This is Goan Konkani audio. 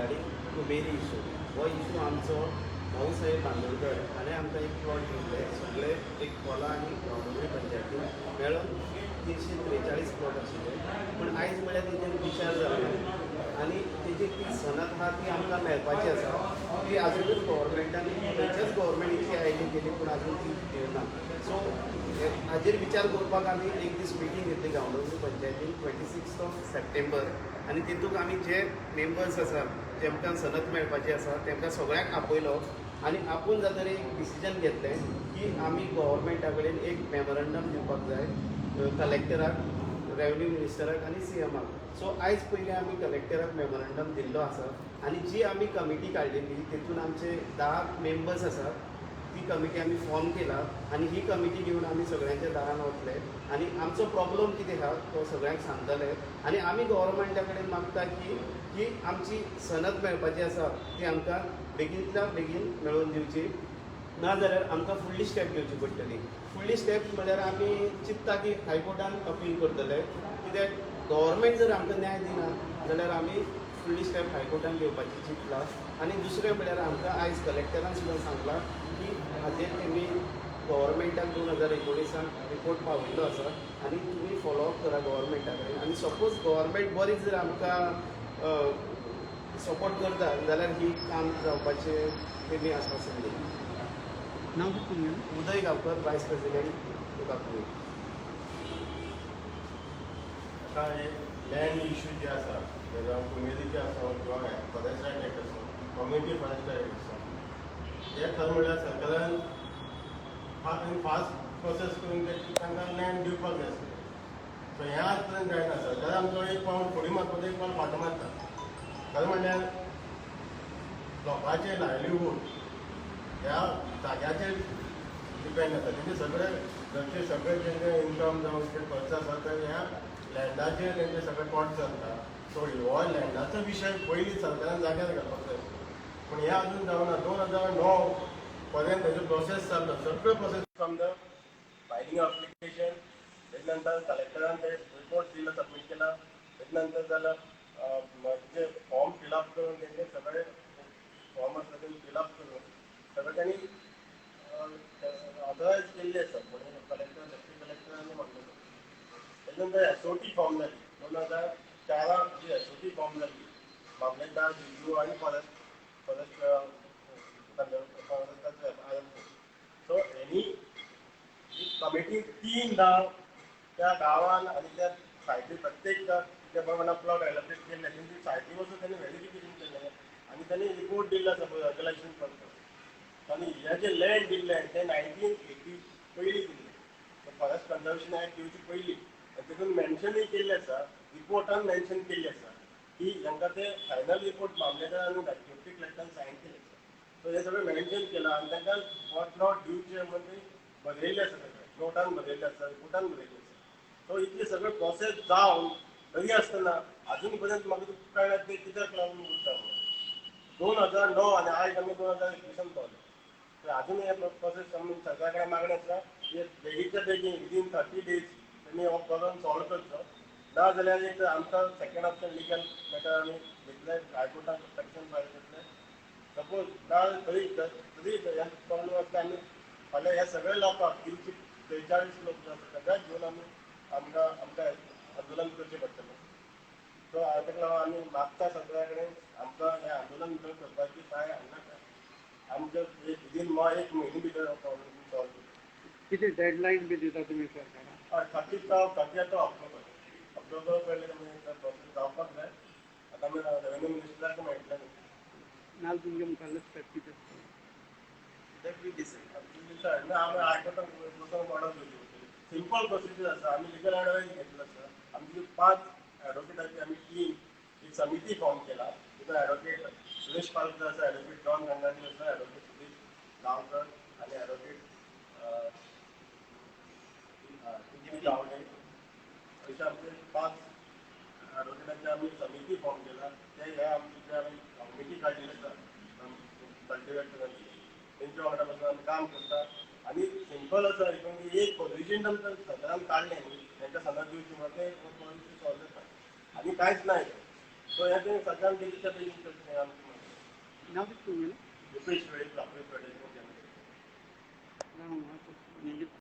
रिगार्डींग कुबेरी इशू. हो इशू आमचो भाऊसाहेब बांदोडकर हाणें आमकां एक प्लॉट दिल्ले. सगळे एक कोला आनी गांवडोंगरी पंचायतीन मेळून 343 प्लॉट आशिल्ले, पूण आयज म्हळ्यार तेजेर विचार जाला आनी तेजी ती सनद आहा ती आमकां मेळपाची आसा. ती आजुनूच गव्हर्मेंटान, खंयच्याच गव्हर्मेंट इतली आयली गेली, पूण आजून ती दिवना. सो हाजेर विचार करपाक आमी एक दीस मिटींग घेतली गांवडोंगरी पंचायतीन 26 ऑफ सप्टेंबर आनी तितूंत आमी जे मेंबर्स आसात, जेमकां सनद मेळपाची आसा, तेमकां सगळ्यांक आपयलो आनी आपूण जातरी एक डिसिजन घेतलें की आमी गव्हर्मेंटा कडेन एक मेमोरंडम दिवपाक जाय, कलेक्टराक, रेवन्यू मिनिस्टराक आनी सीएमाक. सो आयज पयलीं आमी कलेक्टराक मेमोरंडम दिल्लो आसा आनी जी आमी कमिटी काडलेली तेतून आमचे 10 मेंबर्स आसात. ती कमिटी आमी फॉर्म केला आनी ही कमिटी घेवन आमी सगळ्यांच्या दारान वतले आनी आमचो प्रॉब्लम कितें आहा तो सगळ्यांक सांगतले आनी आमी गव्हर्मेंटा कडेन मागता की ही आमची सनद मेळपाची आसा ती आमकां बेगीनतल्या बेगीन मेळोवन दिवची, ना जाल्यार आमकां फुडली स्टेप घेवची पडटली. फुडली स्टेप म्हळ्यार आमी चिंत्ता की हायकोर्टान अपील करतले, कित्याक गव्हर्मेंट जर आमकां न्याय दिना जाल्यार आमी फुडली स्टेप हायकोर्टान घेवपाची चिंतला. आनी दुसरें म्हळ्यार आमकां आयज कलेक्टरान सुद्दां सांगलां की हाजेर तेमी गव्हर्मेंटाक 2019 रिपोर्ट पावयल्लो आसा आनी तुमी फॉलोअप करा गव्हर्मेंटा कडेन आनी सपोज गव्हर्मेंट बरी जर आमकां सपोर्ट करता जाल्यार ही काम जावपाचें तेमी आश्वासन दिलें. नाव कितें तुमगेलें? उदय गांवकर, वायस प्रेसिडेंट, काकुळी. आतां हे लँड इशू जे आसा, जावं कुमेरीचे आसूं किंवा फॉरेस्ट रायट एक्ट आसूं, कम्युनिटी फॉरेस्ट रायट आसूं, हे खरें म्हणल्यार सरकारान फास्ट आनी फास्ट प्रोसेस करून ते तांकां लँड दिवपाक जाय आसलें. सो हें आज पर्यंत जायना. सरकार आमचो एक पावट फुडें मारता, एक पावट फाटीं मारता. खरें म्हणल्यार लोकांचें लायवलीहूड ह्या जाग्याचेर डिपेंड आसा. तेंचे सगळे घरचे, सगळे तेंचे इन्कम जावं ते खर्च आसा ते ह्या लँडाचेर तेंचे सगळे पोट चलता. सो हो लँडाचो विशय पयलीं सरकारान जाग्यार घालपाक जाय, पूण हें अजून जावना. 2009 पर्यंत तेजो प्रोसेस चल्लो, सगळो process from the filing application, तेजे नंतर कलेक्टरान ते रिपोर्ट दिलो, सबमीट केला. तेजे नंतर जालं जे फॉर्म फिलअप करून, तेंचे सगळे फॉर्म आसता ते फिलअप करून सगळें तांणी ऑथरायज केल्ले आसा, म्हणजे कलेक्टर, डेप्युटी कलेक्टर आनी म्हणलेलो. तेजे नंतर एसओटी फॉर्म जाली 2004 त. जी एसओटी फॉर्म जाली, मामलेदार, डीडीओ आनी फॉरेस्टाचो. सो हेणी ही कमिटी तीनदां त्या गांवान आनी त्या सायटी, प्रत्येक जे प्रमाणे प्लॉट एलोकेट केल्ले, तेंची सायटी वचून त्यांनी व्हेरिफिकेशन केलें आनी त्यांनी रिपोर्ट दिल्लो आसा रेगुलेशन पर्पज. आनी हे जे लँड दिल्लें तें 1980 पयलीं दिल्लें, फॉरेस्ट कन्जर्वेशन एक्ट येवचे पयलीं. आनी तितून मेन्शनूय केल्लें आसा, रिपोर्टान मेन्शन केल्लें आसा की तांकां ते फायनल रिपोर्ट मामलेदार आनी डेप्युटी कलेक्टरान सायन केले आसा. सो हे सगळें मेन्शन केलां आनी तांकां प्लॉट दिवचे म्हणून ते बरयल्लें आसा, सगळें नोटान बरयल्लें आसा, रिपोर्टान बरयल्लें आसा. सो इतले सगळें प्रोसेस जावन तरी आसतना अजून पर्यंत म्हाका कळना ते कित्याक लागून उरता म्हणून. 2009 आनी आयज आमी 2021 पावले, तर अजून हे प्रोसेस आमी सरकारा कडेन मागणें आसा की बेगीनच्या बेगीन विदीन 30 डेज तेमी हो प्रॉब्लम सॉल्व करचो. ना जाल्यार एक आमकां सेकंड ऑप्शन लिगल मॅटर आमी घेतले, हायकोर्टान पिटिशन फायल करतले. सपोज ना तरी तरी हे प्रॉब्लम आसता, आमी फाल्यां ह्या सगळ्या लोकांक, 343 लोक जे आसा, सगळ्याक घेवन आमी आमकां आमकां आंदोलन करचें पडटलें. सो ताका लागून आमी मागता सरकारा कडेन, आमकां हें आंदोलन भितर करपाची कांय नाका, आमच्या विदीन एक म्हयने भितर प्रॉब्लम सॉल्व करता. कितें डेडलायन बी दिता तुमी सरकाराक? हय, 30 ऑक्टोबर. ऑक्टोबर पयलीं आमी प्रोसेस जावपाक जाय. आतां आमी रेवेन्यू मिनिस्टराक मेळटलें. नाल तुमगे मुखारले स्टेप कितें आसतले? That we decide. Decide ना, आमी हायकोर्टाक वचून ऑर्डर दिवची पडटली. सिंपल प्रोसिजर आसा. आमी लिगल एडवायस घेतलो आसा. आमची पांच एडवोकेटाची आमी टीम, एक समिती फॉर्म केला. तितून एडवोकेट सुरेश पालकर आसा, एडवोकेट जॉन गंगानी आसा, एडवोकेट सुदेश गांवकर आनी एडवोकेट गावडे, अशे आमचे पांच एडवोकेटाची आमी समिती फॉर्म केला. ते हे आमचे जे आमी कमिटी काडलेली आसा कल्टिवेटरांची, तेंच्या वांगडा बसून आमी काम करता. आनी सिंपल आसा हितून, एक प्रोविजन आमकां सरकारान काडलें न्ही, तांकां सनद दिवची म्हणून, ते पॉलिसी सॉल्व जाता आनी कांयच ना हितून. सो हें तें सगळ्यान बेगीनच्या बेगीन करचें आमचें म्हणणें. नांव कितें तुमगेलें? रुपेश वेळीप, राखोळी फेडरेशन.